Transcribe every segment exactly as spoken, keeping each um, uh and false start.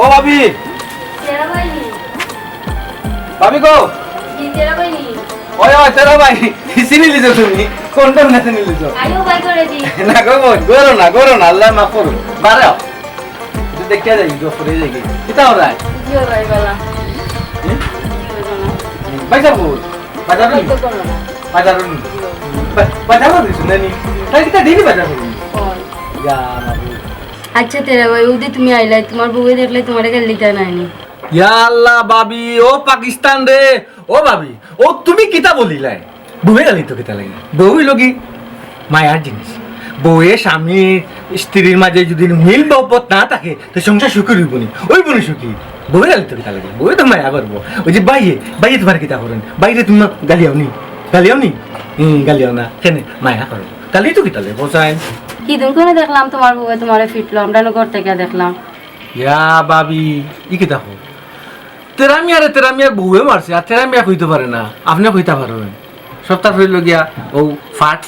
ও ভাবি। তেরা ভাই নি? ভাবি গো। জি, তেরা ভাই নি? ওই, ওই, তেরা ভাই। চিনিলিছো তুমি? কোনটা না চিনিলিছো? আইও ভাই করে দি। না গো বোন, করো না, করো না, আল্লাহ মাফ করো। বারো। একটু দেখিয়া যাই, গো, পরে যাই। কিতা ওরাই? জি, ওরাই বালা। হুম? জি, ওরাই বালা। ভাই সাহেব, বাজার নি? তো করো না। বাজার নি? জি। বা-, বাজার দিছো না নি? তাই কিতা ডেইলি বাজার করো? ওই। ইয়া, মাবুদ। আচ্ছা, তেরা ভাই, ওদি তুমি আইলাই, তোমার বউয়ে দেখলে তোমারে গালি দিতা নায় নি? ইয়া আল্লাহ, ভাবি, ও পাকিস্তান রে, ও ভাবি, ও তুমি কিতা বলিলায়? বউয়ে গালি দিতো কিতা লাগি? বউ অইলো কি মায়ার জিনিস। বউয়ে স্বামী স্ত্রীর মাঝে যদি মিল মহব্বত না থাকে, তে সংসার সুখী অইবো নি? অইবো নি সুখী? বউয়ে গালি দিতো কিতা লাগি? বউয়ে তো মায়া করবো। ওই যে ভাইয়ে, ভাইয়ে তোমার কিতা করেন? ভাইরে তুমি গালিয়াও নি? গালিয়াও নি? হুম, গালিয়াও না। কেনে? মায়া করো। গালি দিতো কিতা লাগি? হোসাইন। হিদিন কুনে দেখলাম তোমার বউয়ে তোমারে ফিটলো, আমরা নু ঘর থাকি দেখলাম। ইয়া ভাবি, ই কিতা কও? তেরা মিয়ারে তেরা মিয়ার বউয়ে মারছে, আর তেরা মিয়া কইতো পারে না, আপনে কইতা পারইন। সবতা অইলো গিয়া অউ ফাট,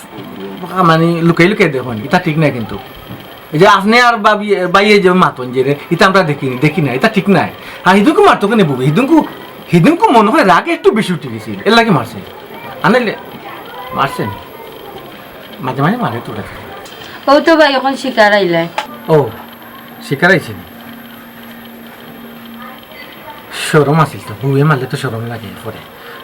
মানে লুকাই লুকাই দেখইন, ইতা ঠিক নায় কিন্তু। এই যে আপনে আর ভাবি, ভাইয়ে যে মাতইন যে রে, ইতা আমরা দেখি নি, দেখি না, ইতা ঠিক নায়। আর হিদিনকু মারতো কেনে বউয়ে, হিদিনকু, হিদিনকু মনে অয় রাগে একটু বেশি উঠি গেছিল, এরলাগি মারছে। আনাইলে মারছে নি। মাঝে মাঝে মারে তো ওরা। ও তো ভাই, অখন শিকার আইলায়। ও, শিকার আইছে নি? শরম আছিল তো, বউয়ে মারলে তো শরম লাগে পরে।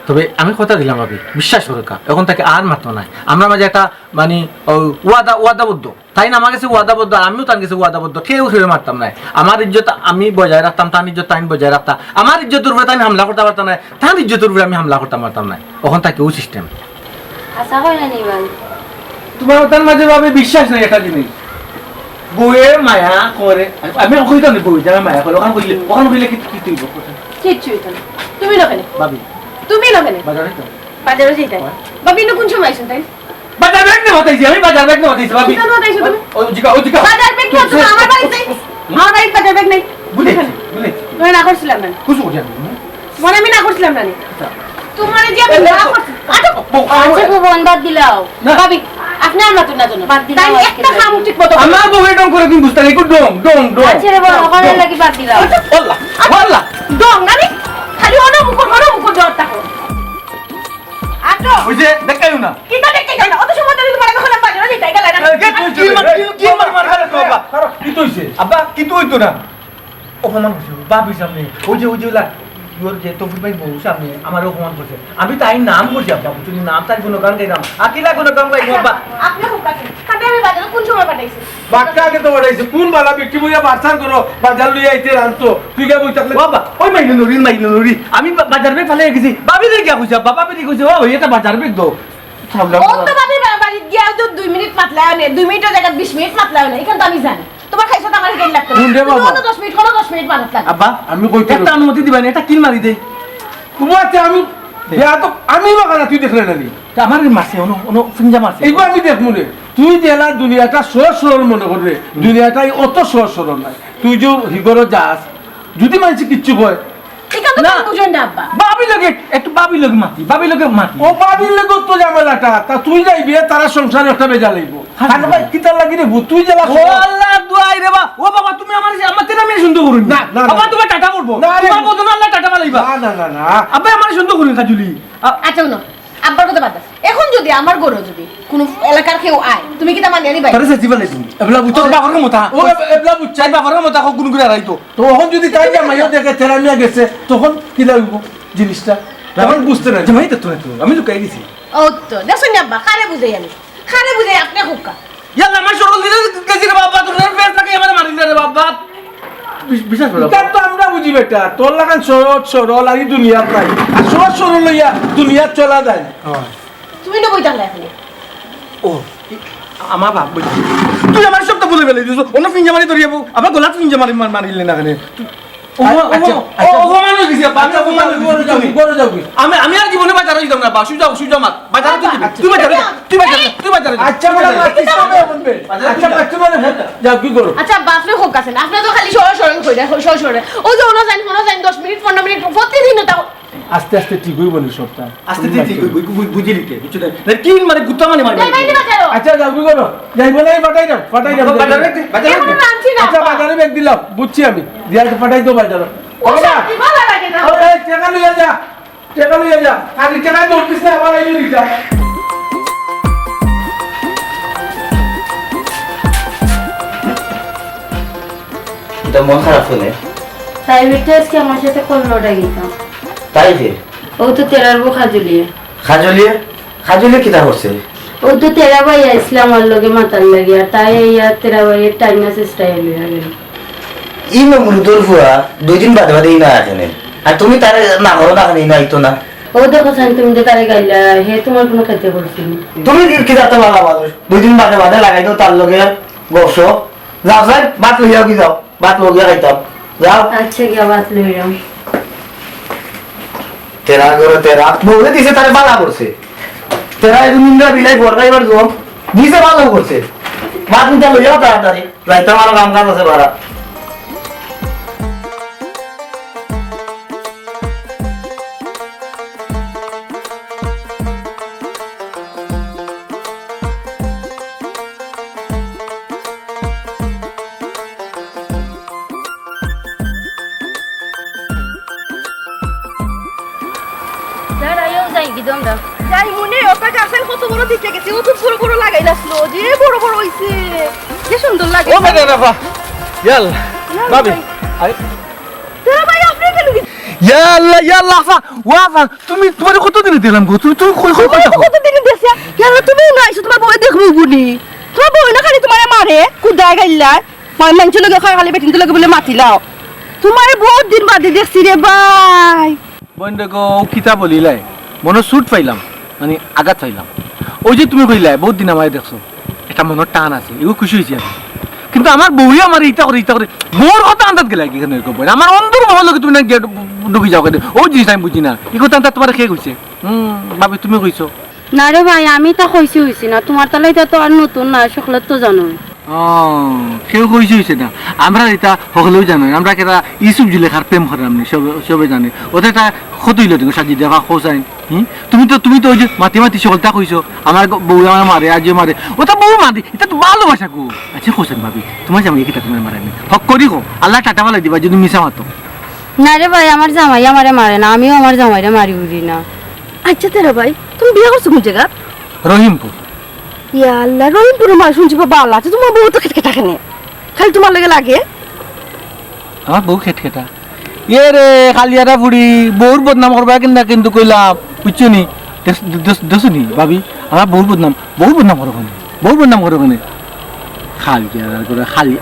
তবে আমি কথা দিলাম ভাবি, বিশ্বাস করউক্কা, অখন থাকি আর মাতো নায়। আমরার মাঝে একটা, মানে, ও, ওয়াদা, ওয়াদাবদ্ধ। তাইন আমার গেছে ওয়াদাবদ্ধ, আর আমিও তান গেছে ওয়াদাবদ্ধ। কেউ কেউরে মারতাম নায়। আমার ইজ্জত আমি বজায় রাখতাম, তান ইজ্জত তাইন বজায় রাখতা। আমার ইজ্জতর উপরে তাইন হামলা করতা পারতা নায়, তান ইজ্জতর উপরে আমি হামলা করতা পারতাম নায়। অখন থাকি অউ system। আচ্ছা, কই না নি ভাই? তোমার ওটার মাঝে ভাবে বিশ্বাস নাই একটা জিনিস। বউয়ে মায়া করে, আমি কইতাম নি বউয়ে যারা মায়া করে, অখান কইলে, অখান কইলে কি, কি তুই বল? কিচ্ছু অইতো না। তুমি না কেনে? ভাবি। তুমি না কেনে? বাজারে তো। বাজারো যাইতায়। হয়। ভাবি, ইনো কুন সময় আইছো তাই? বাজার ব্যাগ নিয়া মাতাইছি, আমি বাজার ব্যাগ নিয়া মাতাইছি, ভাবি। কিতা মাতাইছো তুমি? ও, ও, জিগা, ও, জিগা। বাজার ব্যাগ নিয়া তো আমার বাড়িত। আমার বাড়িত বাজার ব্যাগ নাই। বুঝেছি, বুঝেছি। তোমারে না করছিলাম না। কুসু করি আমি, হুম? তোমারে আমি না করছিলাম না নি? আচ্ছা। তোমারে যে আমি না করছি। আচ্ছা, বউ, আমার আচ্ছা, বউ, বন্ধ বাদ দিলাও। না। ভাবি, আপনে আমার তো না জানো। বাদ দিলাও তাই আজকে একটা বাদ কাম দিলাও। ঠিক মতো আমার বউয়ে ঢং করে তুমি বুঝতে নাই, একটু ঢং, ঢং, ঢং। আচ্ছা রে বউ, ঢং, ওখানে ঢং। লাগি বাদ দিলাও। আল্লাহ, আল্লাহ। ঢং না নি? খালি অনো মুখ, অনো মুখ দেওয়ার থাকো। আটো। ওই যে, দেখাইও না। কিতা দেখতে গেল? অত সময় ধরে তোমার এখন বাজারে দিতে গেলে না। এ, কে তুই কি মার-, কি, কি মার-, মার খালে তো আব্বা? খারাপ, কি তো হইছে? আব্বা, কি তো হইতো না? অপমান করছে, ভাবির সামনে। ওই যে, ওই যে, ওলা, ওর যে তফুর ভাই বউ সামনে আমারে অপমান করছে। আমি তাই নাম করছি আব্বা, বুঝলি? নাম তাই গুণগান গাইলাম। আকিলা গুণগান গাইবো আব্বা। আপনি হুকাছেন। আপনি আমি বাজারে কোন সময় পাঠাইছি? বাক্কা আগে তো পাঠাইছি। কোন বালা বিক্রি বইয়া বাজার করো, বাজার লইয়া আইতে আনতো। তুই গিয়া বই থাকলে। ও আব্বা, ওই মাইলে নুরি, মাইলে নুরি। আমি বা-, বাজার ব্যাগ ফালাই গেছি। ভাবিরে গিয়া কইছি আব্বা, ভাবিরে কইছি, "ও ভাই, এটা বাজার ব্যাগ দাও।" ও তো ভাবি বা-, বাড়িত গিয়া তো দুই মিনিট মাতলায় অনে, দুই মিনিটর জাগাত বিশ মিনিট মাতলায় অনে, ইখান তো আমি জানি। তোমার খাইছো তো আমার হেড লাগতো না। হুন রে তুমি বাবা। অনো দশ মিনিট, অনো দশ মিনিট মাতলায়। আব্বা, আমি কইতে একটা অনুমতি দিবা নি, এটা কিল মারি দেই। কুমাতে আমি, দে। বিয়া তো আমি বাগানা, তুই দেখলে না নি? তা আমার এই মাসে, অনো, অনো ফিঞ্জা মাসে। এইবার আমি দেখমু রে। তুই জেলা দুনিয়াটা সহজ সরল মনে করবে, দুনিয়াটাই অত সহজ সরল নায়। তুই যে হিগরো যাস, যদি মানসি কিচ্ছু কয়, ইখান তো না। তুমি বুঝো না, আব্বা। ভাবির লগে, একটু ভাবির লগে মাতি, ভাবির লগে মাতি। ও ভাবির লগে তো ঝামেলাটা, তা তুই যাইবি, তারা সংসারে একটা বেজা লাগবো। হ্যাঁ। কারণ ভাই, কিতার লাগি রে, তুই জেলা ও সহজ। আল্লাহ, দোয়াই রে বা। ও বাবা, তুমি আমার, আমার তেরা মিয়া সুন্দর করুন। না, না, না। বাবা, তোমার টাটা পড়বো। না রে। তোমার বদন আল্লাহ টাটা বালাইবা। না, না, না, না। আব্বা, আমার সুন্দর করুন, কাজুলি। আ- আচ্ছা, হুনো, আব্বার কথা বাদ দাও। এখন যদি আমার ঘরো যদি কোনো এলাকার কেউ আয়, তুমি কিতা মানিয়া নিবায়? তারে সাজি ফালাই তুমি। এবলা বুঝছো? তোর বাবার ক্ষমতা। ও, এব-, এবলা বুঝছো? তাই বাবার ক্ষমতা, হোক গুনগুন আর আইতো। তো এখন যদি তাই জামাইও দেখে, তেরা মিয়া গেছে, তখন কিলা অইবো জিনিসটা? তখন বুঝতে না। জামাই তো তুমি, তুমি। আমি লুকাই দিছি। ও তো, দেখছো নি আব্বা, কারে বুঝাই আমি? কারে বুঝাই আপনি হুক্কা? ইয়াল্লা, আমার সরল দিলে গেছি রে বাবা, তোর ফেস লাগে আমার মারিল রে বাবা। বিশ-, বিশ্বাস করো। ইটা তো আমরা বুঝি বেটা, তোর লাখান সহজ সরল আর ই দুনিয়াত নাই। আর সহজ সরল লইয়া দুনিয়াত চলা যায়। হ্যাঁ। তুমি না বই থাকলে এখন। ও, ই-, আমার বাপ বই। তুই আমার সব তো বলে ফেলে দিস। অন্য ফিঞ্জা মারি ধরিয়ে বউ, আবার গলাত ফিঞ্জা মারি মার-, মারিলে না কেনে? তুই, ও, ও, আচ্ছা, ও, আচ্ছা। ও, অপমান হয়ে গেছে, বাপ, আচ্ছা, অপমান হয়ে গেছে, ঘরে যাও, বুঝছো নি? ঘরে যাও, ঘরে যাও। আমি, আমি আর জীবনে বাজারে যাইতাম না, বা, সুজা, সুজা মাত। বাজারে তুই দিবি, তুই বাজারে যা, তুই বাজারে যা, আচ্ছা, তুই বাজারে যা। বাবা, কিতা হবে বলবে? বাজারে আচ্ছা, তুই যা। বাচ্চা মানে, যাও, কি করো? আচ্ছা, বাপরে হোক আছে না, আপনি তো খালি সরল সরল কইরা, সরল সরল। ও যে ওনো যাইন, ওনো যাইন, দশ মিনিট, পনেরো মিনিট, প্রতিদিন ওটা। আস্তে আস্তে ঠিক অইবো নি সবটা। আস্তে আস্তে ঠিক অইবো, বু-, বুঝিলিতে, বুঝছো না? না, কিন মানে গুতা মানে মারি। যাই, বাইরে বাজারো। আচ্ছা, যাও, কি করো? যাইবো না, এই পাঠাই দাও, পাঠাই দাও। বাজারে, বাজারে। এখনো আনছি না, আচ্ছা, আব্বা। বাজারে ব্যাগ দিলাম, বুঝছি আমি। দিয়া তো পাঠাই দাও বাজারে। ও, বাবা। সত্যি ভালো লাগে না। আরে, এই, টেকা লইয়া যা। টেকা লইয়া যা। আর এই টেকা দৌড় দিস না, আবার এই যা। এটা মন খারাপ হলে? তাই বেটা আজকে আমার সাথে করলো ওটা গীতা। তাই যে? ও তো তেরার বউ খাজুলিয়ে। খাজুলিয়ে? খাজুলিয়ে কিতা করছে? ও তো তেরা ভাই আইসলাম আমার লগে মাতার লাগি, আর তাই ইয়া তেরা ভাইয়ের টাইনা চেষ্টায় লইয়া গেল। ই নমরুদর ফুয়া দুই দিন বাদে বাদে ই না আহে নে। আর তুমি তারে না করো না, ই না আইতো না। ও দেখো সাইন, তুমি যে তারে গাইলা, হে তোমার কোনো ক্ষতি করছে না। তুমি কি, কি জানতে পারলা মানুষ? দুই দিন বাদে বাদে লাগাই দাও তার লগে বসো। যাও সাইন, ভাত লইয়া কি যাও। ভাত লগে খাইতাম। যাও। আচ্ছা, গিয়া ভাত লইলাম। তেরা করে তেরা। বউরে দিছে তারে বালা করছে। তেরা এরকম ইন্দ্রা বিলাই বড় এবার জম। দিছে ভালো করছে। ভাত নিতে লইয়াও তাড়াতাড়ি। যাইতাম আরো কাম কাজ আছে বাড়া। দাঁড়াইও, যাই কি দমরা। যাই মনে, ওটা গাছের কত বড় দিকে গেছে, ও তো বড় বড় লাগাই লাগলো, যে বড় বড় হইছে, যে সুন্দর লাগে। ও বেটা না পা, ইয়াল, ইয়াল ভাবি, ভাই। আরে, তেরা ভাই, আপনি কেন কি? ইয়া আল্লাহ, ইয়া আল্লাহ, আফা, ও আফা, তুমি, তোমারে কতদিনে দিলাম গো? তুমি, তুমি কই, কই, কই, কই? কতদিনে দিছে? ইয়া আল্লাহ, তুমি না আইছো, তোমার বউ দেখবো বুনি। তোমার বউ না খালি তোমারে মারে, কুদায় গাইল্লায়। মানে, মানষর লগে খালি বেটিন্তর লগে বুলে মাতিলাও। তোমারে বহুত দিন বাদে দেখছি রে ভাই। বইন দেখো, ও কিতা বলিলাই, মনো চুট পাইলাম, মানে আঘাত পাইলাম। ওই যে তুমি কইলায়, বহুত দিন আমারে দেখছো, একটা মনর টান আছে, এগু খুশি হইছি আমি। কিন্তু আমার বউয়ে আমারে ইতা করে, ইতা করে, বউর কথা আন্দাজ গেলায় কি কেনে এরকম বইন? আমার অন্ধর মহল লগে তুমি না গিয়া ঢু-, ঢুকি যাও কেনে? ও জিনিস আমি বুঝি না, ই কথা আন্দাজ তোমারে কে কইছে? হুম, ভাবি তুমি কইছো। না রে ভাই, আমি তা কইছি হইছি না, তোমার তালা ইতা তো আর নতুন না, সকলে তো জানো। ও, কেউ কইছে হইছে না। আমরা ইতা হকলেও জানি, আমরা কেরা ইউসুফ জুলেখার প্রেম করলাম নি, সবে, সবে জানে। ওটা একটা কত হইল দেখো, সাজি দেখা হোসাইন। হুম? তুমি তো, তুমি তো ওই যে মাতি মাতি সকলটা কইছো, আমার গ-, বউ আমার মারে, আজ মারে। ওটা বউ মারি, এটা তো ভালোবাসা গো। আচ্ছা, হোসেন ভাবি, তোমার জামাই কিতা তোমার মারে নি? হক করি কও, আল্লাহ টাটা ফালাই দিবা যদি মিছা মাতো। না রে ভাই, আমার জামাই আমারে মারে না, আমিও আমার জামাইরে মারি উরি না। আচ্ছা, তেরা ভাই, তুমি বিয়া করছো কোন জায়গা? রহিমপুর। ইয়া আল্লাহ, রহিমপুরের মানুষ শুনছি বাবা আল্লাহ, তো তোমার বউ তো খেটখেটা কেনে? খালি তোমার লগে লাগে? আমার বউ খেটখেটা? এ রে, খালিয়ারা ফুড়ি, বউর বদনাম করবা কিন্তু, কিন্তু কইলাম, বুঝছো নি? দেখ-, দেখ-, দেখছো নি, ভাবি? আমার বউর বদনাম, বউর বদনাম করো কেনে? বউর বদনাম করো কেনে? খালিয়ারা করে, খালি-,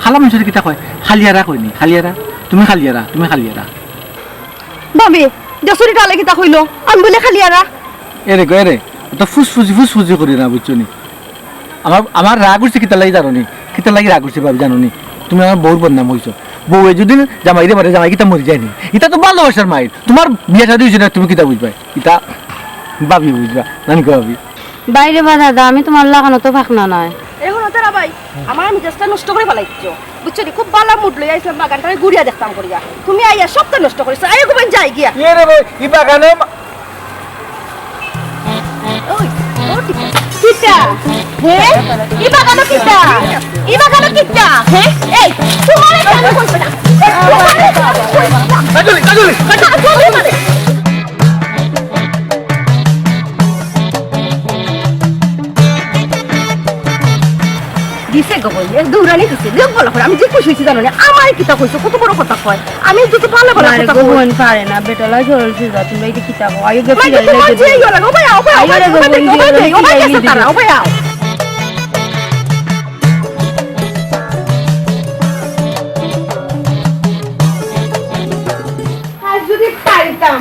খালা মানুষরে কিতা কয়? খালিয়ারা কয় নি, খালিয়ারা? তুমি খালিয়ারা, তুমি খালিয়ারা। ভাবি, দেখছো নি তালে কিতা কইলো? আমি বুলে খালিয়ারা। এ রে গো, এ রে, অত ফুসফুসি, ফুসফুসি করি না, বুঝছো নি? আমার, আমার রাগ উঠছে কিতার লাগি জানো নি? কিতার লাগি রাগ উঠছে ভাবি জানো নি? তুমি আমার বউর বদনাম কইছো। বউয়ে যদি জামাইরে মারে, জামাই কিতা মরি যায় নি? ইটা তো ভালোবাসার মাইর। তোমার বিয়া শাদী হইছে না, তুমি কিতা বুঝবায়? ইটা ভাবি বুঝবা, নানি গো ভাবি। বাইরে বা দাদা, আমি তোমার লাখান অত ফাকনা নায়। এখন তেরা ভাই, আমার মেজাজটা নষ্ট করি ফালাইছো। বুঝছো নি? খুব ভালা mood লইয়া আইছলাম, বাগানটা ঘুরিয়া দেখতাম করিয়া। তুমি আইয়া সবটা নষ্ট করিছো। আইয়া ঘুমান যাই গিয়া। এ রে ভাই, ই বাগানো মা- ওই, ও ঠিক আছে। কিতা? হে? ই বাগানো কিতা? ই বাগানো কিতা? হে? এই, তোমারে কেন কইছো না? তোমারে কেন কইছো না? কাজলি, কাজলি, কাজলি। কাজলি মানে? দিছে গো বইন, এক দৌড়ানি দিছে। দেখ বলো করে, আমি যে খুশি হইছি জানো না, আমারে কিতা কইছো, কত বড় কথা কয়। আমি তো তো ভালো ভালো মারে কথা গো কই। বইন পারে না, বেটালা সরল সিধা, তুমি এই যে কিতা কও, আইও গে মাই, ফিরাই তোমার লাগে যে দিও। ইয়ে লাগে, ও ভাই, আও ভাই, আও আইও ভাই, রে গো ও ভাই, বইন, ও ভাই, দিও, ও ভাই, ফিরাই আছে দিও। তারা, ও ভাই, আও। আজ যদি পাইতাম,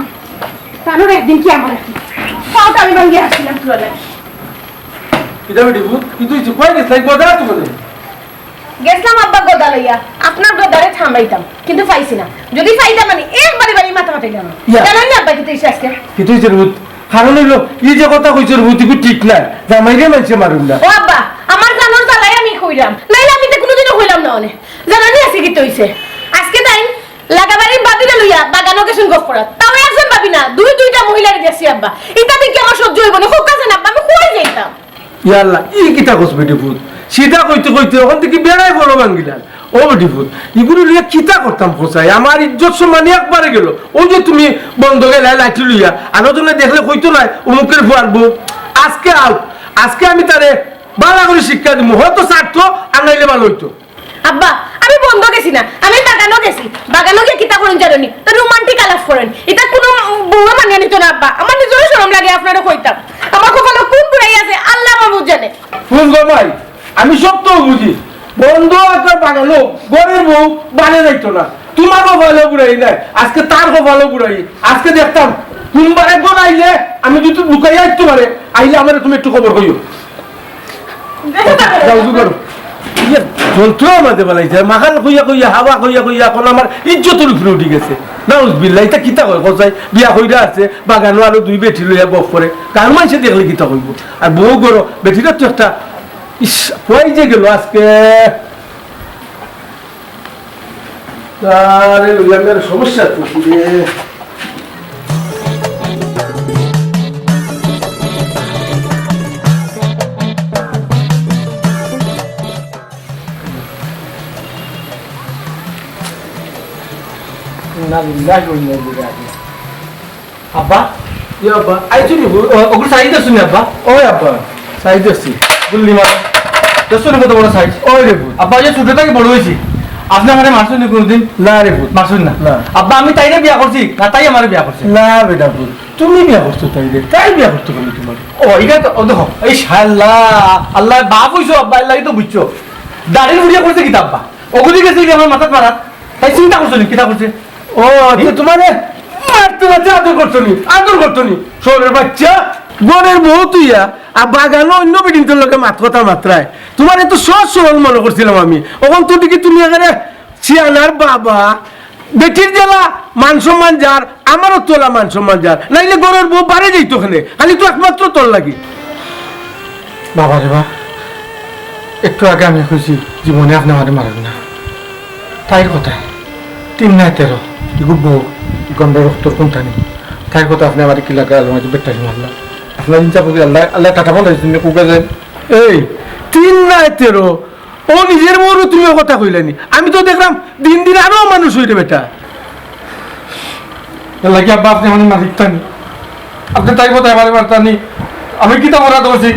তানোর একদিন কি আমার একদিন। পাওটা আমি ভাঙ্গি আসছিলাম তুলা লাগে। কিতা বেটি ভূত? কিতা হইছে? কই গেছলায়? গদা তো বলে। গেছলাম আব্বা গদা লইয়া, আপনার গদারে থামাইতাম, কিন্তু পাইছি না। যদি পাইতাম মানে একবারে বাড়ি মাথা ফাটাইলাম। ইয়া। জানেন না আব্বা কিতা হইছে আজকে? কিতা হইছে রে ভূত? কারণ হইলো, এই যে কথা কইছে রে ভূত, ইগু ঠিক না। জামাইরে মানষে মারুম না। ও আব্বা, আমার জানোর জ্বালায় আমি কইলাম, নাইলে আমি তো কোনোদিনও কইলাম না অনে। জানেন নি আজকে কিতা হইছে? আজকে তাই লাগাবাড়ির ভাবিরে লইয়া বাগানো গেছইন গফ করাত। তাও একজন ভাবি না, দুই দুইটা মহিলারে দেখছি আব্বা। ইতা দেখি আমার সহ্য অইবো না। খুব কাছে না আব্বা, আমি কই যাইতাম। ইয়া আল্লাহ, ই কিতা কস বেটি পুত? সিধা কইতে কইতে অখান থাকি বেড়ায় বড় ভাঙ্গিলাম। ও বেটি পুত, ইগুরে লইয়া কিতা করতাম কছাই? আমার ইজ্জত সম্মান একবারে গেল। অউ যে তুমি বন্দ গেলায় লাঠি লইয়া, আরো জনে দেখলে কইতো নায়, অমুকের ফুয়ার বউ। আজকে আও, আজকে আমি তারে ভালা করি শিক্ষা দিমু। হয়তো ছাড়তো, আর নাইলে ভালা অইতো। আব্বা, আমি বন্দ গেছি না, আমি বাগানো গেছি। বাগানো গিয়া কিতা করইন জানো নি? তো রোমান্টিক আলাপ করইন। ইতা কুনু বউয়ে মানিয়া নিতো না আব্বা। আমার নিজরও শরম লাগে আপনারে কইতাম। আমার কপালো কুন বুড়াই আছে, আল্লাহ মাবুদ জানে। হুন গো মাই, আমি সব তো বুঝি। বন্দ একটা বাগানো, ঘরর বউ বারে যাইতো না। তুমার কপালো বুড়াই নাই, আজকে তার কপালো বুড়াই। আজকে দেখতাম, কুনবা একজন আইলে, আমি যদি লুকাইয়া আইতো পারে, আইলে আমারে তুমি একটু খবর কইও। যাও, যাও, করো। ইয়ে, যন্ত্র মাঝে বানাইছে। মাখান কইয়া কইয়া, হাওয়া কইয়া কইয়া, অখন আমার ইজ্জতর উপরে উঠি গেছে। নাউজুবিল্লাহ, ইতা কিতা কয়, কছাই? বিয়া কইরা আছে, বাগানো আরো দুই বেটি লইয়া গফ করে। গাঁওর মানষে দেখলে কিতা কইবো? আর বউ ঘরো, বেটিটা তো একটা, ইস, কই যে গেল আজকে। আরে, লইয়া আমি আর সমস্যা করছি রে। ইন্না লিল্লাহি ওয়া ইন্না ইলাইহি রাজিউন। আব্বা? ইয়া আব্বা, আইছো নি গো? ও, ওগুলো সাইজ আছে নি আব্বা? ওই আব্বা, সাইজ আছে। গুল্লি মার। দেখছো নি কত বড় সাইজ? ওই রে পুত। আব্বা, এই যে ছোট থাকি বড় অইছি। আপনে আমারে মারছইন নি কোনোদিন? না রে পুত। মারছইন না? না। আব্বা, আমি তাইরে বিয়া করছি, না তাই আমারে বিয়া করছে? না বেটা পুত, তুমি বিয়া করছো তাইরে, তাই বিয়া করতো কেনে তুমারে? ও, ইটা তো, ও দেখো, এই শালা, আল্লাহ বাপ অইছো আব্বা, আল্লাহ তো বুঝছো। দাড়ির বুড়িয়া করছে কিতা আব্বা? ওগুলি গেছে কি আমার মাথাত মারাত? তাই চিন্তা করছো নি, কিতা করছে? ও, তো হুম? তুমারে মারতে মারতে আদর করতো নি, আদর করতো নি। শহরের বাচ্চা, ঘরর বউ তুইয়া, আর বাগানো অন্য বেটিন্তর লগে মাত কথা মাতরায়। তুমারে তো সহজ সরল মনে করছিলাম আমি। অখন তো দেখি তুমি একেবারে শিয়ানার বাবা। বেটির যেলা মান সম্মান যার, আমারও তোলা মান সম্মান যার। নাইলে ঘরর বউ বারে যাইতো কেনে, খালি তো একমাত্র তোর লাগি। বাবা রে বা, একটু আগে আমি কইছি, জীবনে আপনে আমারে মারইন না। তাইর কথায়, তিন নাই তেরো, ইগু বউ, ইগু আমরার রক্তর কুন্তা নি। তাইর কথায় আপনে আমারে কিলা গাল মাঝে বেটাই মারলা। আপনার ইনসাফ করি আল্লাহ, আল্লাহ টাকা পাঠাইছেন, কুকা যায়। এই, তিন নাই তেরো, ও নিজর বউরে তুমি ও কথা কইলায় নি? আমি তো দেখরাম দিন দিন আরো মানুষ অইরে বেটা। এর লাগি আব্বা, আপনে আমারে মারিতা নি। আপনে তাইর কথায় আমারে মারতা নি। আমি কিতা অপরাধ করছি?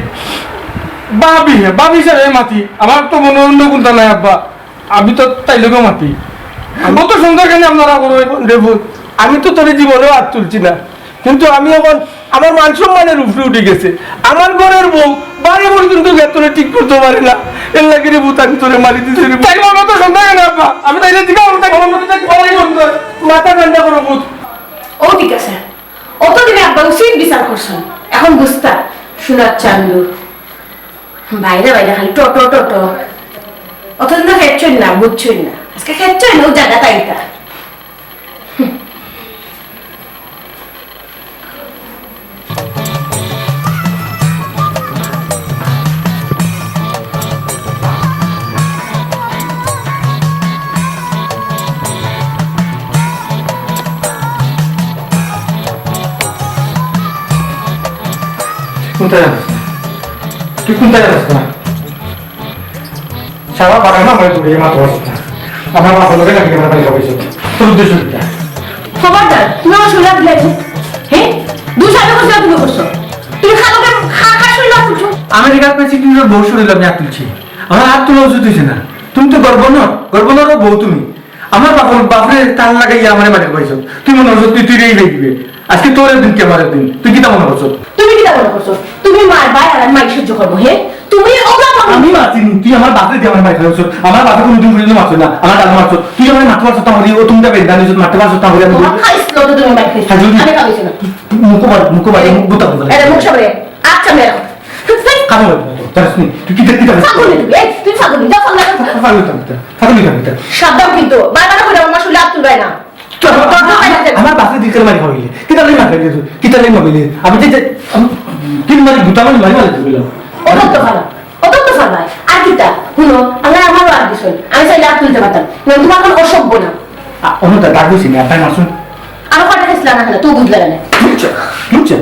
ভাবি, ভাবি হিসাবে মাতি। আমার তো মনে অন্য কুন্তা নাই আব্বা। আমি তো তাইর লগেউ মাতি। আমি অত সুন্দর কেনে আপনারা করইন? রে পুত, আমি তো তোরে জীবনেও আত তুলছি না। কিন্তু আমি অখন আমার মান সম্মানর উপরে উঠি গেছে। আমার ঘরর বউ বারে পর্যন্ত গেতরে ঠিক করতো পারে না। এর লাগি রে পুত, আমি তোরে মারি দিছি রে পুত। তাইর মনে তো সন্দেহ নাই আব্বা। আমি তাইরে দিবা, আমি তাইর মনে তো তাই বড়ই সুন্দর। মাথা ঠান্ডা করো পুত। ও ঠিক আছে। অতদিনে আব্বা উচিত বিচার করছইন। অখন বুঝতা, সোনার চান্দু। বাইরে বাইরে খালি ট ট ট ট। অতদিন তো খেচ্ছইন না, বুঝছইন না। আজকে খেচ্ছইন, ও জায়গা তাইতা। কুন্তা জানোস না? তুই কুন্তা জানোস না? সারা বাগানো আমারে তুই মারতে পারছস না। আমার বাপর লগে লাগি আমার বাড়ি খাওয়াইছস। তোর উদ্দেশ্য কিতা? খবরদার, তুমি আমার শরীর আত দিলায়। হে? দুই সালে বসে তুমি করছো। তুমি খালোকে খা খা শরীর আত তুলছো। আমেরিকার প্রেসিডেন্টর বউর শরীর আমি আত তুলছি। আমার আত তোলা উচিত অইছে না। তুমি তো গভর্নর, গভর্নরর বউ তুমি। আমার বাপর, বাপরে তার লাগাইয়া আমারে মারি খাওয়াইছস। তুই মনে করছস তুই, তুই রেই দিবে। আজকে তোর দিন কি আমার দিন, তুই কিতা মনে করছস? তুমি কিতা মনে করছো? তুমি মারবায় আর আমি মারি সহ্য করবো, হে? তুমি ওগুলা করো। আমি মারছি নি, তুই আমার বাপরে দিয়া আমারে মারি খাওয়াইছস। আমার বাপে কোনোদিন পর্যন্ত মারছে না, আমার দাদা মারছস। তুই আমারে মারতে পারছস না, ও তুমি বেদনা নিছস, মারতে পারছস না, আমি তোমার খাইছিল তো তুমি মারি খাইছো। খাইছো নি? আমি খাওয়াইছি না। মুখ বার, মুখ বার, মুখ বুতা বুতা। আরে মুখ সামনে, আচ্ছা মেয়ে। কানে বাজে না তো, জানিস নি? তুই কিতা, কিতা, কিতা? ফাগুলি তুমি, এই, তুমি ফাগুলি, যাও ফাগুলি, যাও। ফাগুলি তো, ফাগুলি তো, ফাগুলি। সাবধান কিন্তু, বারবার করে আমার শরীর আত তুলবায় না। তো আমার, আমার, আমার, আমার বাপরে দিকে মারি খাওয়াইলে। কিতা লাগি মারি খাওয়াইলে তুই? কিতা লাগি মারি খাওয়াইলে? আমি যে, যে, আমি, কি মারি, গুতা মারি, মারি, মারি তুই বললাম। অত তো ফালা, অত তো ফালা। আর কিতা? হুনো, আল্লাহ আমারও আত দিছইন। আমি চাইলে আত তুলতে পারতাম। কিন্তু তোমার কোনো অসভ্য না। আ, অনুতা, ডাক দিছি না, তাই মারছুন। আরো কয়টা খাইছিলা না কেন? তুই বুঝলে না। বুঝছো? বুঝছো?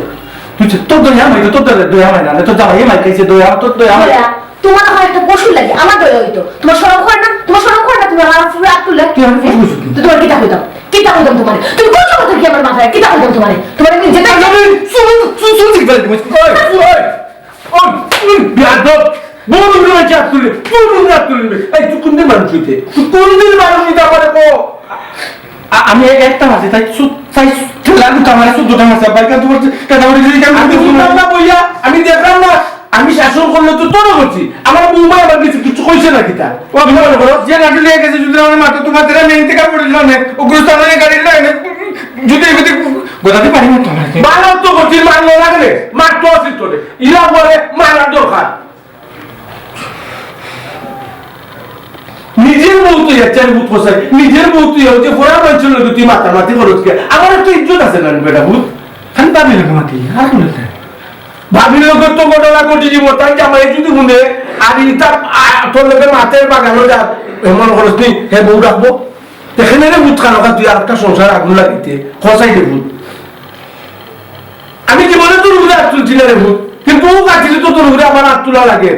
বুঝছো? তোর দয়া মাই, তোর দয়া, দয়া মাই না, তোর জামাই মাই খাইছে, দয়া, তোর দয়া মাই। দয়া? তোমার হয় একটা পশুর লাগে, আমার দয়া হইতো। তোমার শরম করে না? তোমার শরম করে না? তুমি আমার উপরে আত তুললে? তুই আমার পশু পশু। তো তোমার কিতা হইতাম? কিতা হইতাম তোমার? তুমি কোন জগতে কি আমার মাথায়? কিতা হইতাম তোমার? তোমার আমি যেটা আরে, আরে, শুনো, শুনো, শুনো, ঠিক বলে তুমি। ওই, ওই, ওই, ওই, বেয়াদব। বউর উপরে মাইনষে আত তুলে, বউর উপরে আত তুলে। এই, তুই কোন দিন মানুষ হইতে? তুই কোন দিন মানুষ হইতে আমারে কো? আ-, আমি এ-, একটা মাসে তাই সু-, তাই ঠেলা গুতা মারে চোদ্দটা মাসে, বাইকা তোমার কাটামারি যদি আমি আমি বুঝলাম না। বুঝলাম না বইয়া, আমি দেখলাম না, আমি শাসন করলে তো তোরও করছি। আমার বৌমা আমার কিছু, কিছু কইছে না কিতা? ও, আমি মনে করো, যে নাটুলিয়া গেছে, যদি আমার মাথা তোমার দ্বারা মেইন থেকে পড়ে দিলাম, ও গুরুস্থানে গাড়ি না, এনে যদি এগুলি গোদাতে পারি না তো আমাকে। মারার তো করছি, মারলো না কেনে? মার তো আসিস তোরে। ইলা পরে মারার দরকার। নিজের বউ তুই এক চার বুত কষাই, নিজের বউ তুই হচ্ছে ফোড়া মানছিল তুই মাতামাতি করছ কে? আমার একটা ইজ্জত আছে না বেটা ভূত? খালি ভাবির লগে মাতি, আর কোনো নাই। ভাবির লগে তো ঘটনা ঘটি দিব, তাই জামাই যদি শুনে, আর ইটা, আ, তোর লগে মাতের বাগানো যা, এমন করছ নি, হে বউ রাখবো? এখানে রে ভূত খানো খা, তুই আর একটা সংসার আগুন লাগিতে, কষাই রে ভূত। আমি জীবনে তোর উপরে আত তুলছি না রে ভূত, কিন্তু ও কাটিলে তো তোর উপরে আমার আত তোলা লাগে।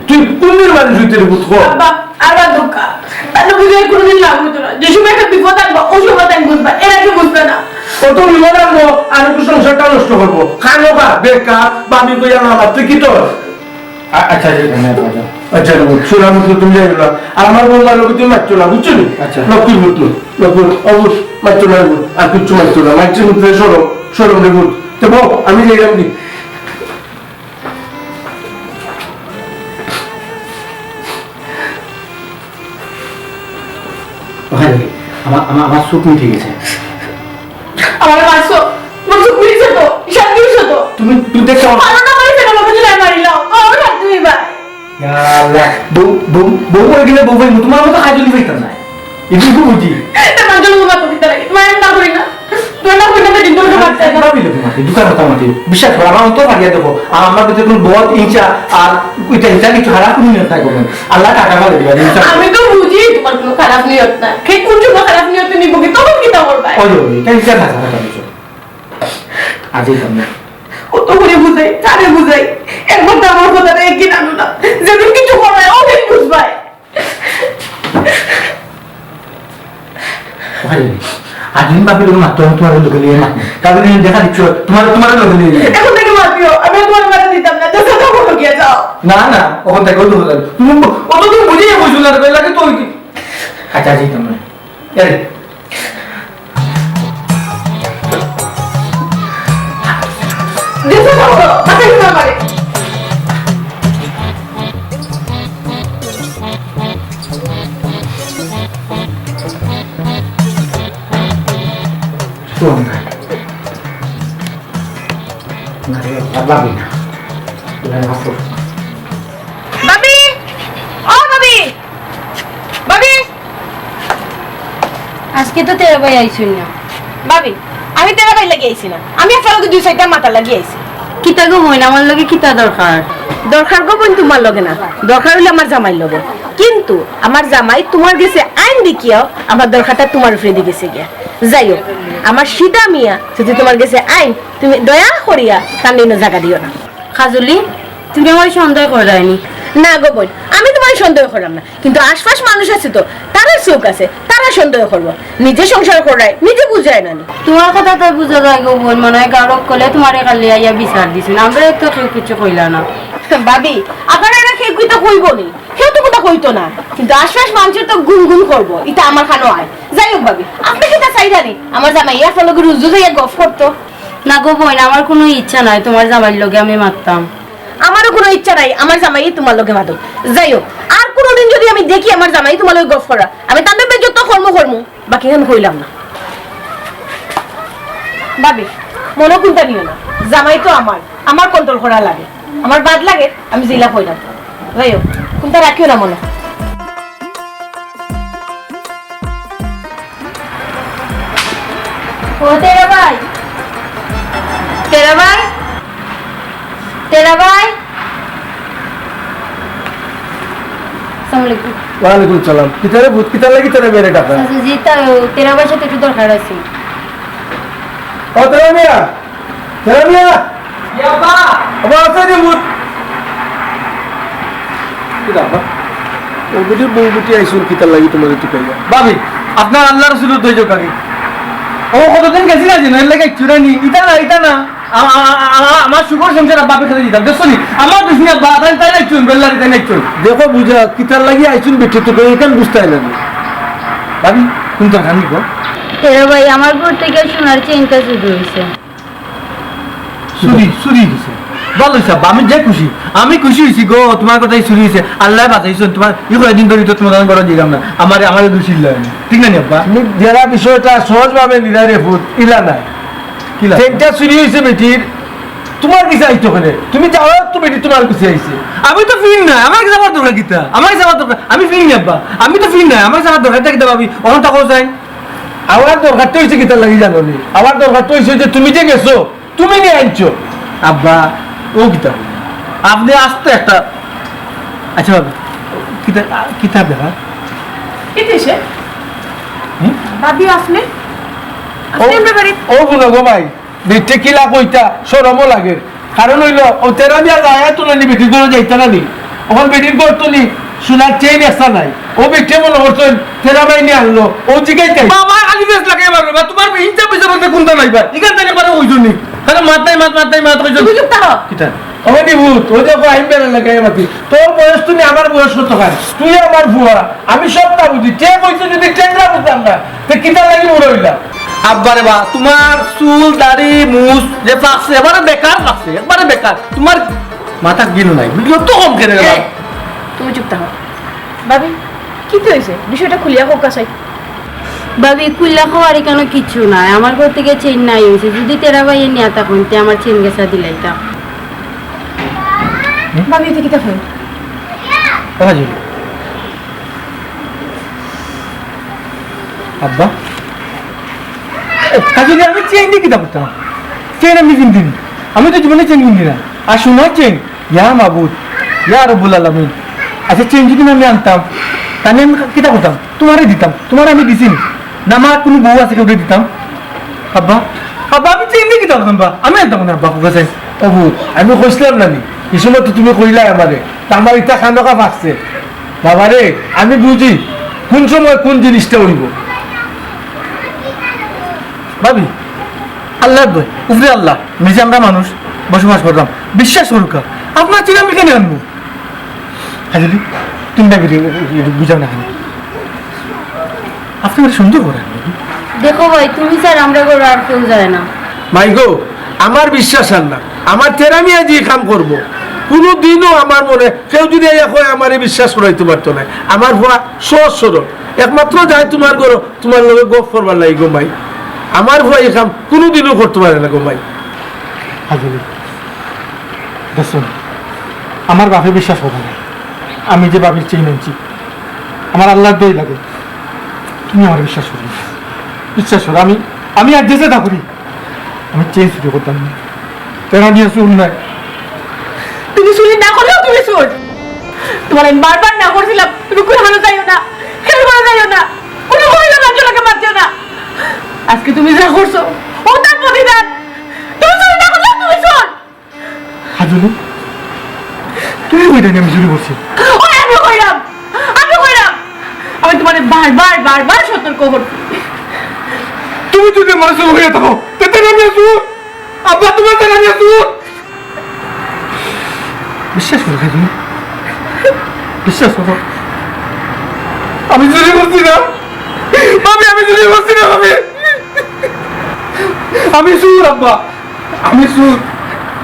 তুই কোন দিন মানুষ হইতে রে ভূত, কর? আব্বা, আব্বা দুঃখা, তাহলে বুঝে কোনোদিন লাভ হইতো না। যে সময় একটা বিপদ আনবা, ওই সময় তাই বুঝবা, এর আগে বুঝবে না। কত বিপদ আনবো, আর একটু সংসারটা নষ্ট করবো। খানো খা, বেকার, বাবি কইয়া না মারতে কি তোর? আ-, আচ্ছা, আচ্ছা, ধন্যবাদ, আচ্ছা। আচ্ছা, রে ভূত, সোনা মতো তুমি যাই না। আর আমার বৌমার লগে তুমি মারছো না, বুঝছো নি? আচ্ছা। লক্ষ্মীর ভূত নয়, লক্ষ্মীর অবুঝ, মারছো না রে ভূত, আর কিচ্ছু মারছো না। মারছে মধ্যে সরম, সরম রে ভূত। তো বউ, আমি যাইলাম কি? ওখানে আমার, আমার, আমার চোখ মিটে গেছে। আমার মারছো, আমার চোখ মিটছে তো, শান্তি হইছে তো। তুমি, তুমি দেখছো আমার ভালো না পারি সেটা আমাকে জুলাই মারিলাও, তো আমার শান্তি হইবা। ইয়া আল্লাহ, বউ, বউ, বউ হয়ে গেলে বউ হয়ে, তোমার মতো কাজলি পাইতাম না। এটুকু বুঝি। তোমার জন্য তোমার প্রতি তারা, তোমার আমি না করি না। তোমার না করি না, কিন্তু তোমার কাছে না। ভাবি লোকে মাটি, দোকান কথা মাটি। বিশ্বাস করো, আমার অন্তর ফাটিয়ে দেবো। আর আমার ভিতরে কোনো বদ, হিংসা, আর ওইটা, এটা কিছু খারাপ কোনো নিয়ত নাই করবেন। আল্লাহ টাকা ভালো দিবা, ইনশাআল্লাহ। আমি তো বুঝি তোমার কোনো খারাপ নিয়ত না। কে কোন সময় খারাপ নিয়ত নিব কি, তখন কিতা করবা? ওই, ওই, এটা, এটা না, খারাপ কিছু। আজই সামনে। কত করে বুঝাই, কারে বুঝাই? একবার তো আমার কথাটা একই নানো না। যেদিন কিছু করবে, ওদিন বুঝবাই। ওখানে নেই। আর দিন বাপের লোক মারতো, আমি তোমার লোকে নিয়ে মারবো। তাহলে তুমি দেখা দিচ্ছ, তোমার, তোমার লোকে নিয়ে যাবে। এখন থেকে মাতিও, আমি আর তোমার মারা দিতাম না। তো সেটা বলো গিয়ে যাও। না, না, ওখান থেকে ওই দোকান। তুমি ব-, অত তুমি বুঝিয়ে বলছো না, রে, লাগে তো ওই কি? আচ্ছা, আচ্ছা, তোমরা। এই। দেখো, দেখো, মাথা ঘুরা মারে। শোন না। না রে, আর ভাবি না। এবার আসো। ভাবি! ও ভাবি! ভাবি! আজকে তো তেরা ভাই আইছইন না। ভাবি, আমি তেরা ভাই লাগি আইছি না। আমি আপনার লগে দুই চাইরটা মাতার লাগি আইছি। কিতা গো বইন, আমার লগে কিতা দরকার? দরকার গো বইন তোমার লগে না, দরকার হইলে আমার জামাইর লগে। কিন্তু আমার জামাই তোমার গেছে আইন দেখিয়াও আমার দরকারটা তোমার উপরে দি গেছে গিয়া। যাই হোক, আমার সিধা মিয়া যদি তোমার গেছে আইন, তুমি দয়া করিয়া তার নিয়ে জায়গা দিও না। কাজলি, তুমি আমারে সন্দেহ কররায়নি? না গো বইন, আমি তোমারে সন্দেহ কররাম না, কিন্তু আশপাশ মানুষ আছে তো, তারার চউখ আছে, তারা সন্দেহ করবো। নিজে সংসার কররায়, নিজে বুঝরায় না নি। তোমার কথা তো বুঝা যায় গো বইন, মনে হয় গাঁওর অকলে তোমারে কালি আইয়া বিচার দিছইন, আমরারে তো কেউ কিছু কইলা না। ভাবি, আপনারারে কেউ কিতা কইবো নি, কেউ তো কুন্তা কইতো না, কিন্তু আশপাশ মানুষে তো গুনগুন করবো, ইতা আমার কানো আয়। যাই হোক ভাবি, আপনে কিতা চাইরা নি আমার জামাইয়ে আপনার লগে রুজু যাইয়া গফ করতো? না গো বইন, আমার কুনু ইচ্ছা নাই তোমার জামাইর লগে আমি মাততাম। আমারও কুনু ইচ্ছা নাই আমার জামাইয়ে তোমার লগে মাতুক। যাই হোক, আর কুনুদিন যদি আমি দেখি আমার জামাইয়ে তোমার লগে গফ করা, আমি তার লগে বেইজ্জত করমু করমু, বাকি আমি কইলাম না। ভাবি, মনো কুন্তা নিও না, জামাই তো আমার, আমার control করা লাগে, আমার বাদ লাগে, আমি যেলা কইলাম। যাই হোক, কুন্তা রাখিও না মনো। ও তেরা ভাই, তেরা ভাই, তেরা ভাই। আসসালামু আলাইকুম। ওয়ালাইকুম সালাম। কিতারে ভূত, কিতার লাগি তোরা বেড়ে ডাকা? আচ্ছা, জি, তা তেরা ভাইর সাথে একটু দরকার আছে। ও তেরা মিয়া, তেরা মিয়া। ইয়া আব্বা। আব্বা, আছে নি মুত? কিতা আব্বা? ও বেটির বউ বেটি আইছইন কিতার লাগি তুমারে তুকাইয়া? ভাবি, আপনার আল্লার রসুলর দই যোগ আগে। ও কতদিন গেছি না জি, এর লাগি চুরানি। ইতা না, ইতা না। আ-, আ-, আ-, আ-, আমার সুখর সংসার আব্বা আপনারে দিতাম। দেখছো নি? আমার দুশমন আব্বা, তাই, তাই নাই চুন, বেল্লারি তাই নাই চুন। দেখো বুঝা, কিতার লাগি আইছইন বেটি তুকাইয়া, ইখান বুঝতায় না নি। ভাবি, কোন দরকার নি গো? এরে ভাই, আমার ঘর থাকি সোনার চেইনটা চুরি অইছে। চুরি, চুরি অইছে। ভালা অইছে আব্বা, আমি যে খুশি। আমি খুশি অইছি গো, তুমার কথায় চুরি অইছে। আল্লায় বাচাইছইন, তুমার ই কয়দিন ধরি তো তুমার ঘরো যাইরাম না। আমারে, আমারে দুষিলা অইন। ঠিক না নি আব্বা? তুমি যেরা বিষয়টা সহজভাবে নিরায় রে পুত, ইলা নায়। কিলা? চেইনটা চুরি অইছে বেটির, তুমার গেছে আইতো কেনে? তুমি যাও তো বেটি তুমার গেছে আইছে। আমি তো ফির না, আমার গেছে আবার দরকার কিতা? আমার গেছে আবার দরকার, আমি ফির না আব্বা। আমি তো ফির না, আমার গেছে আবার দরকার কিতা ভাবি? অখন তাকাও চাই। আমার দরকারটা অইছে কিতার লাগি জানো নি? আমার দরকারটা অইছে যে তুমি যে গেছো, তুমি নিয়া আনছো। আব্বা, ও কিতা? আপনে আস্তে একটা, আচ্ছা বাবা, কিতা, কিতা ব্যাপার? কিতা অইছে? হুম? ভাবি, আপনে? ও, আপনে আমরার বাড়িত? ও হুনো গো ভাই, বেটিয়ে কিলা কইতা, শরমও লাগের। কারণ অইলো, ও তেরা মিয়া যাইয়া তো না নি, বেটির ঘরো যাইতা না নি। অখন বেটির ঘরো তো নি, সোনার চেইন একটা নাই। ও বেটিয়ে মনো করছইন, তেরা ভাই নিয়া আনলো, ও জিগাইতাই। বাবা, খালি ফেস লাগাই মারবে, বা তুমার ইনসাফ বিচার বলতে কুনটা নাই বা? ইখান থাকি পারে অইছো নি। খালি মাত নাই মাত, মাত নাই মাত অইছো। তুমি চুপ থাকো। কিতা? ও নি ভূত, ও যে ফাহিম বেড়া লাগাই মাতি। তোর বয়স তো নি, আমার বয়স কত খান? তুই আমার ফুয়া, আমি সবটা বুঝি। কে কইছে যদি টেংরা বুঝতাম না, তে কিতার লাগি বুড়া অইলা? আব্বা রে বা, তুমার চুল, দাড়ি, মুছ যে পাকছে, একবারে বেকার পাকছে, একবারে বেকার। তুমার মাথাত জ্ঞান নাই, বুঝলো তো কম কেনে গেলাম। এই, তুমি চুপ থাকো। ভাবি, কিতা অইছে? বিষয়টা খুলিয়া কউক্কা চাই। ভাবি, খুলিয়া কওয়ার ইখানো কিচ্ছু নাই। আমার ঘর থাকি চেইন নাই অইছে। যদি তেরা ভাইয়ে নিয়া থাকইন, তে আমার চেইন গেছা দিলাইতাম। ভাবি, ইতা কিতা কইন? ও হাজুরি। আব্বা? এ, হাজুরি, আমি চেইন দিয়া কিতা করতাম? চেইন আমি পিন্দি নি। আমি তো জীবনে চেইন পিন্দি না। আর সোনার চেইন, ইয়া মাবুদ, ইয়া রব্বুল আলামিন। আচ্ছা, চেইন যদি আমি আনতাম, তাইলে আমি কিতা করতাম? তুমারে দিতাম, তুমারে আমি দিছি নি? না, আমার কুনু বউ আছে কেউরে দিতাম? আব্বা, আব্বা, আমি চেইন দিয়া কিতা করতাম বা? আমি আনতাম না আব্বা, কউক্কা চাই। ও বউ, আমি কইছিলাম না নি? ই সময় তো তুমি কইলায় আমারে, তা আমার ইতা খানোকা ফাকছে। বাবা রে, আমি বুঝি কুন সময় কুন জিনিসটা অইবো। ভাবি, আল্লার দোহাই, উপরে আল্লা, নিচে আমরা মানুষ বসবাস কররাম, বিশ্বাস করউক্কা, আপনার চেইন আমি কেনে আনমু? হাজুরি, তুমি না বেরিয়ে বুঝাও না কেনে? আপনে আমারে সন্দেহ করইন নাকি? দেখো ভাই, তুমি ছাড়া আমরার ঘরো আর কেউ যায় না। মাই গো, আমার বিশ্বাস আর না। আমার তেরা মিয়া যে কাম করবো, কুনুদিনও আমার মনে কেউ যদি আইয়া কয়, আমারে বিশ্বাস করাইতো পারতো নায়। আমার ফুয়া সহজ সরল, একমাত্র যায় তুমার ঘরো, তুমার লগে গফ করবার লাগি গো মাই। আমার ফুয়া ই কাম কুনুদিনও করতো পারে না গো মাই। হাজুরি, দেখছো না? আমার বাপে বিশ্বাস করে না। আমি যে ভাবির চেইন আনছি, আমার আল্লার দোহাই লাগে, তুমি আমারে বিশ্বাস করো না। বিশ্বাস করো, আমি, আমি আর দেশে থাকি, আমি চেইন চুরি করতাম না। তেরা মিয়া চুর নায়। তুমি চুরি না করলেও তুমি চুর। তুমারে আমি বারবার না করছিলাম, তুমি কুনু খানো যাইও না, কেউর ঘরো যাইও না, কুনু মহিলা মানুষর লগে মাতিও না। আজকে তুমি যা করছো, অতার প্রতিদান। তুমি চুরি না করলেও তুমি চুর। হাজুরি, তুমি কইরায় নি আমি চুরি করছি? ওই আমি কইরাম, আমি কইরাম। আমি তুমারে বারবার, বারবার সতর্ক করছি। তুমি যদি আমারে চুর কইয়া থাকো, তে তেরা মিয়া চুর। আব্বা, তুমার তেরা মিয়া চুর। বিশ্বাস করো, হাজুরি। বিশ্বাস করো। আমি চুরি করছি না। ভাবি, আমি চুরি করছি না, ভাবি। আমি চুর, আব্বা। আমি চুর।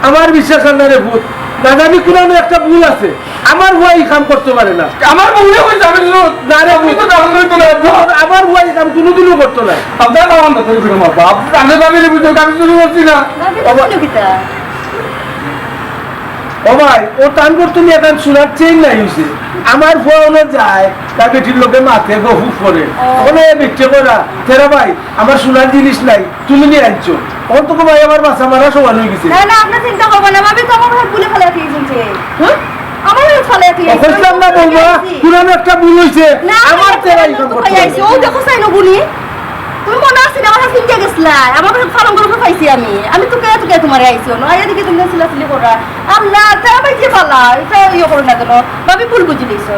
আমার বিশ্বাস আর না রে পুত। না জানি কুনানো একটা ভুল আছে। আমার ফুয়া ই কাম করতো পারে না। আমার বউয়ে কইছে আমি চুর। না রে পুত। আমার ফুয়া ই কাম কুনুদিনও করতো না। আপনার বাবা না, তুই বেটা মা বাপ। আমি ভাবিরে বুঝো, আমি চুরি করছি না। ভাবি, বাবা। তুমি কিতা? ও ভাই, ও তান করতো নি, এখান সোনার চেইন নাই অইছে। আমার ফুয়া অনো যায়, তার বেটির লগে মাতে গো, হুফ করে। ও। অনো এ বেটিয়ে কইরা, "তেরা ভাই, আমার সোনার জিনিস নাই, তুমি নিয়া আনছো।" অখন তো গো ভাই আমার বাঁচা মারা সমান অইগেছে। না, না, আপনে চিন্তা করবা না, ভাবি তো আমার ভুলে ফালাইয়া দিছইন। হ্যাঁ? আমার ভুলে ফালাইয়া দিছইন। ও, কইছিলাম না বৌমা, কুনানো একটা ভুল অইছে। না, আমার আমি তেরা ই কাম তো করতো পারি না। আইছি। ও দেখো চাইন অগু নি। তুমি মনো আছে না, আমার হাজবেন্ড কে গেছিলা, আমার কাছে ফালন করে পাইছি আমি। আমি তো কে তো কে তোমারে আইছি, অনো আইয়া দেখি তুমি চিল্লাচিল্লি করা। আল্লাহ, তা ভাই যে পালা, এটা ইয়ে করো না কেন? ভাবি ভুল বুঝি দিছো।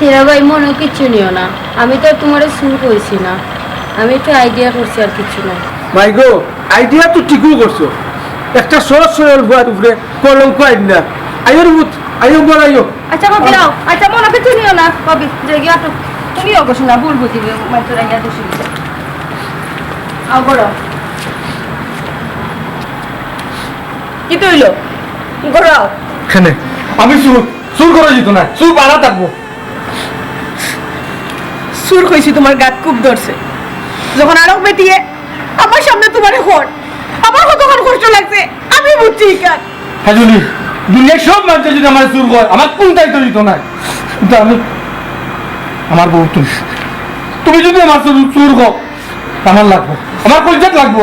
হীরা ভাই, মনো কিচ্ছু নিও না, আমি তো আর তোমারে চুর কইছি না, আমি একটু আইডিয়া করছি, আর কিচ্ছু না। মাই গো, আইডিয়া তো ঠিকও করছো, একটা সহজ সরল বুয়ার উপরে কলঙ্ক আইন না। আইও রে পুত, আইও বড় আইও। আচ্ছা, কবি, আও। আচ্ছা, মনো কিচ্ছু নিও না, কবি, যে গিয়া তো তুমি অবশ্য না, ভুল বুঝিবে, মাত্র আইয়া তো শুনছে। আও, করো। কি তো হইলো? করো, আও। কেনে? আমি চুর, চুর করা যেত না, চুর বাড়া থাকবো। চুর কইছি, তোমার গাত খুব ধরছে। যখন আরক বেটিয়ে আমার সামনে তোমারে কর, আমার কতক্ষণ কষ্ট লাগছে, আমি বুঝছি ইখান। হাজুলি, দুনিয়ার সব মানুষ যদি আমার চুর কয়, আমার কোনটাই তো দিত নাই। কিন্তু আমি, আমার বউ তুমি, তুমি যদি আমার চুর, চুর কও, আমার লাগবো, আমার কলজাত লাগবো।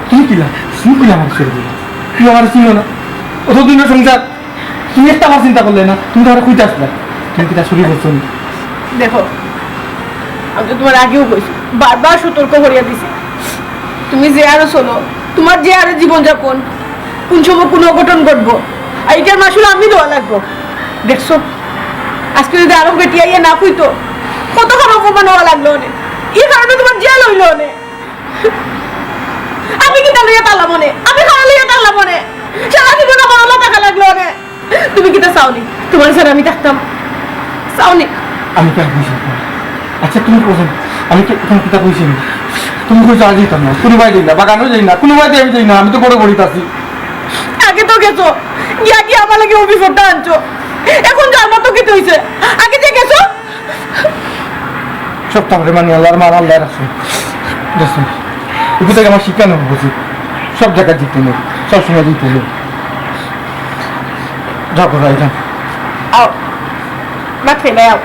তুমি কিলা, তুমি কিলা আমার চুর দিলা? তুমি আমার চিনো না, অত দিনের সংসার, তুমি একটা বার চিন্তা করলে না, তুমি তো আমার কইতে আসলে, তুমি কিতা চুরি করছো নি? দেখো, আমি তো তোমার আগেও কইছি, বারবার সতর্ক করিয়া দিছি, তুমি যে আরো চলো, তোমার যে আরো জীবনযাপন, কোন সময় কোন অঘটন ঘটবো, আর এটার মাসুল আমি দেওয়া লাগবো। দেখছো, আজকে যদি আরো বেটি আইয়া না কইতো, কতক্ষণ অপমান হওয়া লাগলো অনে, এই কারণে তোমার জেল হইলো অনে। আমি কিতা লইয়া থাকলাম অনে? আমি কারে লইয়া থাকলাম অনে? সারা জীবন আমার অলা থাকা লাগলো অনে। তুমি কিতা চাওনি? তোমার ছাড়া আমি থাকতাম? চাওনি? আমি কেন কইছি না? আচ্ছা, তুমি কইছো না? আমি কি, তুমি কিতা কইছি না? তুমি কইছো আজ যাইতাম না, কোনো বায় যাই না, বাগানও যাই না, কোনো বায় আমি যাই না, আমি তো বড় বড়িত আছি। আগে তো গেছো, গিয়া গিয়া আমার লাগি অফিসরটা আনছো, এখন যার মতো কিতা হইছে? আগে যে গেছো, সব তামরে মানি আল্লাহর মার আল্লাহ রাখছে। দেখছেন? উপর থেকে আমার শিক্ষা নেব বুঝি। সব জায়গায় জিতে নেই, সব সময় জিতে নেই। যাও, কোথায় যাও? আও। ভাত খাইবে, আও।